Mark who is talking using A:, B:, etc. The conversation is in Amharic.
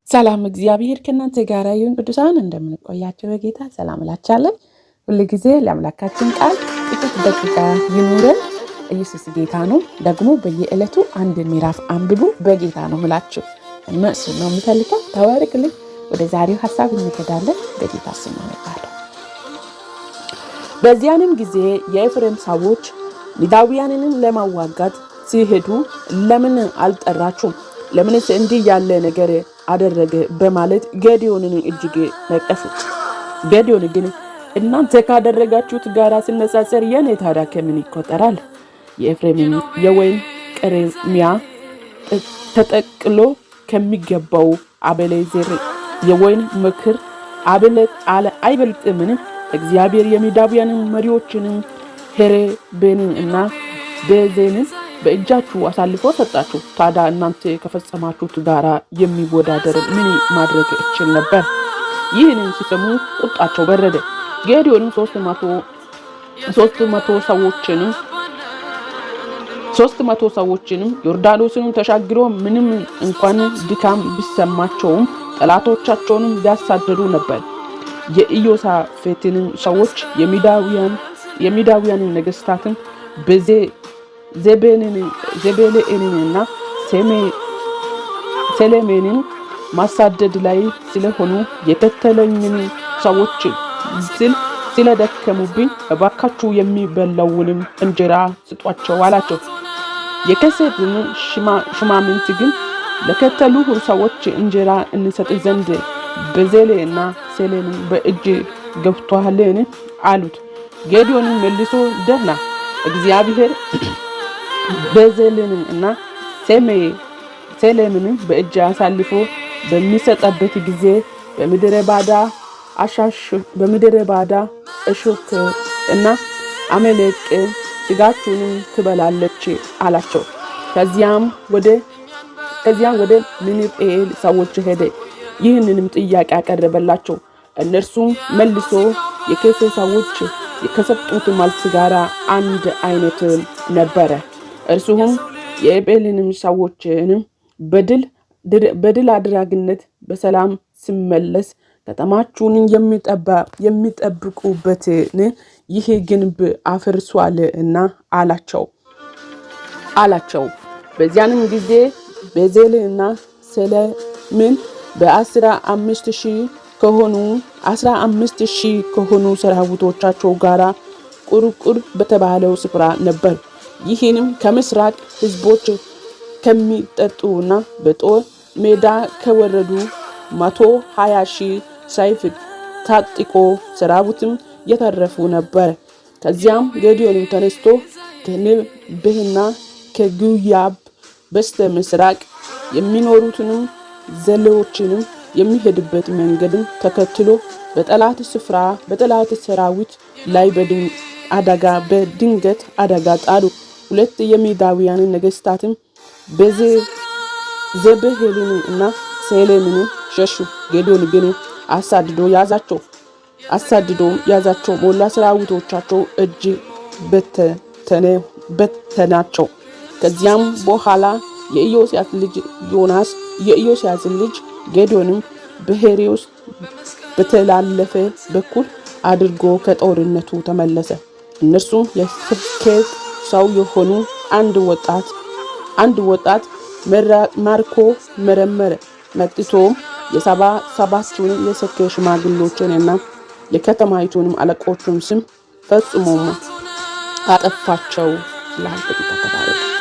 A: ሰላም እግዚአብሔር ከእናንተ ጋር ይሁን። ቅዱሳን እንደምን ቆያችሁ በጌታ ሰላም እላችኋለሁ። ሁልጊዜ ለአምላካችን ቃል ጥቂት ደቂቃ ይኑረን። ኢየሱስ ጌታ ነው። ደግሞ በየዕለቱ አንድ ምዕራፍ አንብቡ። በጌታ ነው ምላችሁ እና እሱ ነው የምፈልገው። ተባረክልኝ። ወደ ዛሬው ሀሳብ እንሄዳለን። በጌታ ስም አነባለሁ። በዚያንም ጊዜ የኤፍሬም ሰዎች ሚዳውያንንም ለማዋጋት ሲሄዱ ለምን አልጠራችሁም? ለምንስ እንዲህ ያለ ነገር አደረገ? በማለት ጌዴዎንን እጅግ ነቀፉት። ጌዴዎን ግን እናንተ ካደረጋችሁት ጋር ሲነጻጸር የኔ ታዲያ ከምን ይቆጠራል? የኤፍሬምን የወይን ቅርሚያ ተጠቅሎ ከሚገባው አቤሌዜር የወይን ምክር አይበልጥምን? እግዚአብሔር የሚዳውያንን መሪዎችንም ሄሬቤንን እና ቤዜንን በእጃችሁ አሳልፎ ሰጣችሁ። ታዲያ እናንተ ከፈጸማችሁት ጋራ የሚወዳደር ምን ማድረግ እችል ነበር? ይህንን ሲሰሙ ቁጣቸው በረደ። ጌዲዮንም 300 ሰዎችንም ዮርዳኖስንም ተሻግሮ ምንም እንኳን ድካም ቢሰማቸውም ጠላቶቻቸውንም ያሳደዱ ነበር። የኢዮሳፍጥንም ሰዎች የሚዳውያንን ነገስታትን ዜቤልንና ሴሌሜንን ማሳደድ ላይ ስለሆኑ የተከተለኝን ሰዎች ስል ስለደከሙብኝ እባካችሁ የሚበላውንም እንጀራ ስጧቸው አላቸው። የከሴትን ሹማምንት ግን ለከተሉህ ሰዎች እንጀራ እንሰጥ ዘንድ ቤዜልና ሴሌምን በእጅ ገብቶሃልን? አሉት። ጌዲዮንም መልሶ ደህና እግዚአብሔር ቤዜልን እና ሴሌምን በእጅ አሳልፎ በሚሰጠበት ጊዜ በምድረ ባዳ እሾክ እና አመለቅ ስጋችሁንም ትበላለች አላቸው። ከዚያም ወደ ምንጴል ሰዎች ሄደ። ይህንንም ጥያቄ አቀረበላቸው። እነርሱም መልሶ የኬሴ ሰዎች ከሰጡት መልስ ጋር አንድ አይነት ነበረ። እርሱም የኤጴልንም ሰዎችንም በድል አድራጊነት በሰላም ስመለስ ከተማችሁን የሚጠብቁበትን ይህ ግንብ አፍርሷል እና አላቸው። በዚያንም ጊዜ ቤዜልና ሰለምን በ15,000 ከሆኑ ሰራዊቶቻቸው ጋር ቁርቁር በተባለው ስፍራ ነበር። ይህንም ከምስራቅ ህዝቦች ከሚጠጡና በጦር ሜዳ ከወረዱ 120,000 ሰይፍ ታጥቆ ሰራዊትም የተረፉ ነበር። ከዚያም ጌዲዮንም ተነስቶ ከንብህና ከጉያብ በስተ ምስራቅ የሚኖሩትንም ዘሌዎችንም የሚሄድበት መንገድን ተከትሎ በጠላት ስፍራ በጠላት ሰራዊት ላይ በድንገት አደጋ ጣሉ። ሁለት የሚዳውያን ነገስታትም ዘብሄልን እና ሴሌምን ሸሹ። ጌዲዮን ግን አሳድዶ ያዛቸው፣ ሞላ ሰራዊቶቻቸው እጅ በተናቸው። ከዚያም በኋላ የኢዮስያስ ልጅ ዮናስ የኢዮስያስ ልጅ ጌዲዮንም በሄሬዎስ በተላለፈ በኩል አድርጎ ከጦርነቱ ተመለሰ። እነርሱም የስኬት ሰው የሆኑ አንድ ወጣት ማርኮ መረመረ። መጥቶም የ77ቱን የሴኬም ሽማግሌዎችንና የከተማይቱንም አለቆቹን ስም ፈጽሞም አጠፋቸው ይላል። በጌታ ተባረክ።